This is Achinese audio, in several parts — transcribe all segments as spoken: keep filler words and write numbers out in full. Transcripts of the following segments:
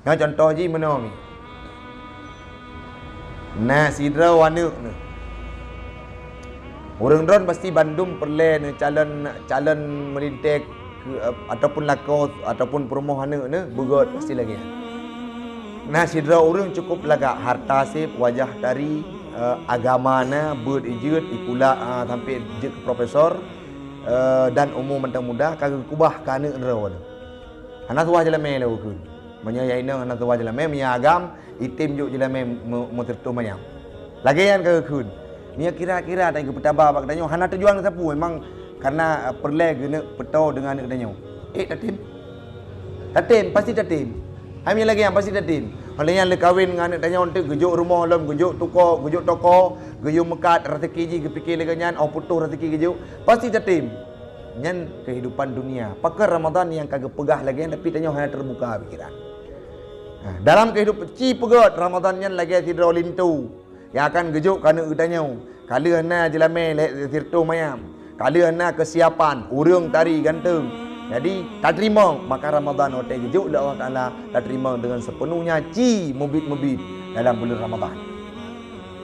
Nah, contoh jih meunoe mi. Na sidroe aneuëk neuh. Ureuëng droen pasti bandum peureulée neuh calon, calon meulintée keu, ataupun lakoe ataupun peurumoh aneuëk neuh beugét pasti lagée nyan. Na sidroe ureuëng cukup lagak harta seb, wajah tari, eh, agama na, beuet ijeuet, ikula, ah, sampai jeuet keu profesor, eh, dan umu mantong muda ka geukubah keu aneuëk droe neuh. Hana tuwah jeulamé lé ukheun. Meunyoe ya inong hana tuwah jeulamé, meunyoe agam item jok jeulamé meu-, meusirtoh manyam. Lagée nyan ka geukheun. Meunyoe kira-kira tanyoe geupeutaba bak geutanyoe hana tujuan sapeue, memang karena, eh, peureulée geuneuk peutoe deungon aneuëk tanyoe. Eh, tatem. Tatem, pasti tatem. Hai meunyoe lagée nyan pasti tatem. Oleh nyan lé kawen ngon aneuëk tanyoe teuk geujok rumoh lom, geujok tuko, geujok toko, geuyue meukat rezeki jih geupike lagée nyan, oh putôh rezeki geujok, pasti tatem. Nyan kehidupan dunia. Pakon Ramadan nyang ka geupeugah lagée nyan, tapi tanyoe hana teubuka pikiran. Nah, dalam kehidupan ci peugét Ramadan nyan lagée sidroe linto nyang akan geujok keu aneuëk geutanyoe. Ka lheueh na jeulamé lé sirtoh manyam. Ka lheueh na keusiapan ureuëng tari ganteng. Jadi, tateurimong maka Ramadan watée geujok lé Allah Taala, tateurimong deungon seupeunuhnya ci mubiet-mubiet dalam buleuen Ramadan.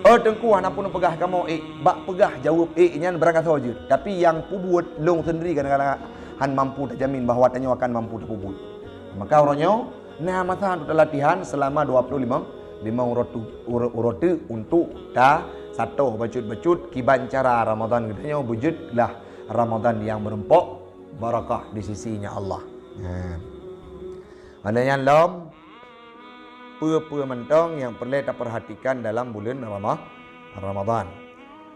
Oh Teungku, hana peuneuk peugah kamoe ék, bak peugah jaweueb ék nyan beurangkasoe jeuet. Tapi nyang peubuet lôn seundiri kadang-kadang han mampu tajamin bahwa tanyoe akan mampu tapeubuet. Maka uroe nyoe na masa untuk talatihan selama dua puluh lima, lima uroe tu-, uroe, uroe teuk untuk ta satoe bacut-bacut kiban cara Ramadan geutanyoe beujeuet lah Ramadan nyang meureumpok barakah di sisi-Nya Allah. Nah. Makna nyan lom, peue-peue mantong nyang peureulée tapeurhatikan dalam buleuen Rama-, Ramadan.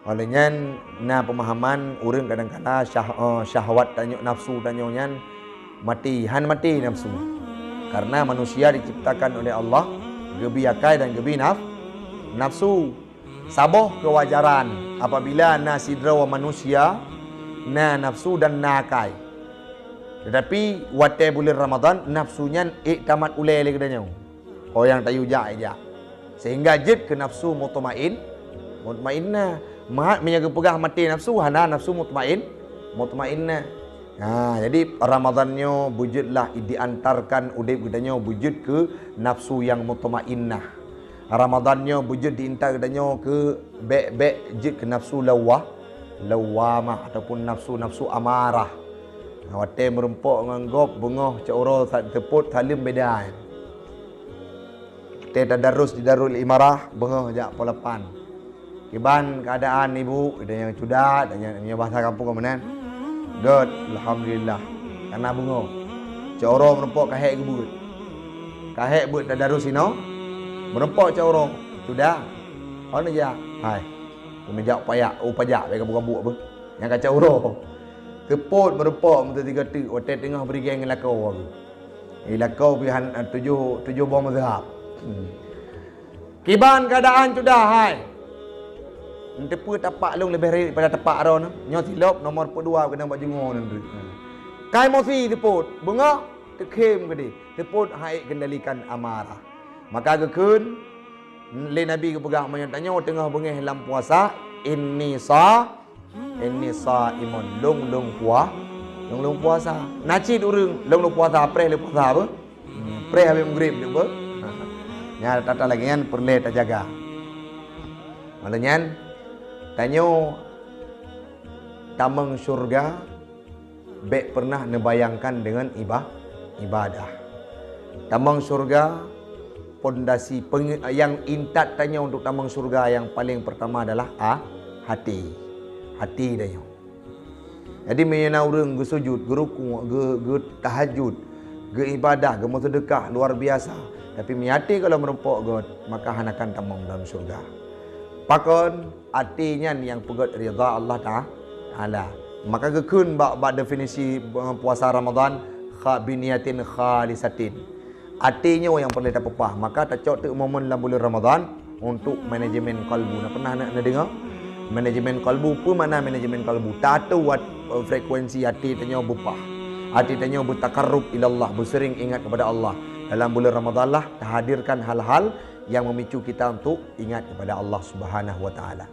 Oleh nyan, na peumahaman ureuëng kadang-kadang syah-, eh, syahwat tanyoe, nafsu tanyoe nyan maté, han maté nafsu. Karena manusia diciptakan oleh Allah, geubri akai dan geubri naf-, nafsu. Saboh keuwajaran apabila na sidroe manusia na nafsu dan na akai. Tetapi watée buleuen Ramadan, nafsu nyan ék tamat ulée lé geutanyoe. Oh nyang tayue jak, ék jak. Sehingga jeuet keu nafsu mutmain-, mutmainnah. Mat meunyoe geupeugah maté nafsu, hana nafsu mutmain-, mutmainnah. Ha, jadi Ramadan nyoe beujeuet lah diantarkan udeb geutanyoe beujeuet keu nafsu nyang mutmainnah. Ramadan nyoe beujeuet diintat geutanyoe keu bék-bék jeuet keu nafsu lawa-, lawamah ataupun nafsu-nafsu amarah. Watée meurumpok ngon gob beungoh cot uroe sa-, seupôt saleuem beda. Tée tadarus di Darul Imarah, beungoh jak po lapan. Kiban keuadaan ibu, ada nyang cuda, ada nyang, nyang bahasa kampung ka meunan. Gét, alhamdulillah. Kana beungoh. Cot uroe meurumpok ka hék geubeuet. Ka hék beuet tadarus inoe. Meurumpok cot uroe. Cuda. Oh neujak. Hai. Neujak pajak, oh pajak bèk ka buka buet beuh. Nyang ka cot uroe. Seupôt meurumpok meuteuga teuk watée teungoh beurigée ngon lakoe. Di lakoe pih han, eh, tujoh, tujoh boh mazhab. Hmm. Kiban keuadaan cuda hai. Eunteuk peue tapak lôn leubeh rayeuk daripada tapak droeneuh. Nyoe silop nomor peuet dua keunong bak jungoe nyan. Ka emosi seupôt, beungoh teukhém keudeh. Seupôt han ék kendalikan amarah. Maka geukheun lé Nabi geupeugah, meunyoe tanyoe teungoh beungéh lam puasa, inni sa Inni shaimun, lôn, lôn pua-, lôn, lôn puasa. Na cit ureuëng, lôn, lôn puasa, preh lé puasa beuh. Hmm, preh habéh meugrib lé beuh. Nyan tata lagée nyan peureulée tajaga. Malah nyan, tanyoe tamong syurga bék pernah neubayangkan deungon iba-, ibadah. Tamong syurga, pondasi peng-, nyang intat tanyoe untuk tamong syurga nyang paleng peurtama adalah a-, hati. Hati tanyoe. Jadi, meunyoe na ureuëng geusujut, geurukuk, geu-, geutahajud, geuibadah, geumeuseudeukah luar biasa, tapi meunyoe até gohlom meurumpok gét, maka hana akan tamong dalam syurga. Pakon? Até nyan nyang peugét ridha Allah Ta-, Taala. Maka geukheun bak, bak definisi, eh, puasa Ramadan, kha-, biniyatin khalisatin. Até nyoe nyang peureulée tapeupah. Maka tacok teuk momen lam buleuen Ramadan untuk manajemen kalbu. Na pernah na, na deungoe? Manajemen kalbu, peue makna manajemen kalbu? Taatô wat, eh, frekuensi até tanyoe beupah. Até tanyoe beutakarub ilallah, beuseuring ingat kepada Allah. Dalam buleuen Ramadan lah tahadirkan hal-hal nyang memicu kita untuk ingat kepada Allah Subhanahu wa Taala.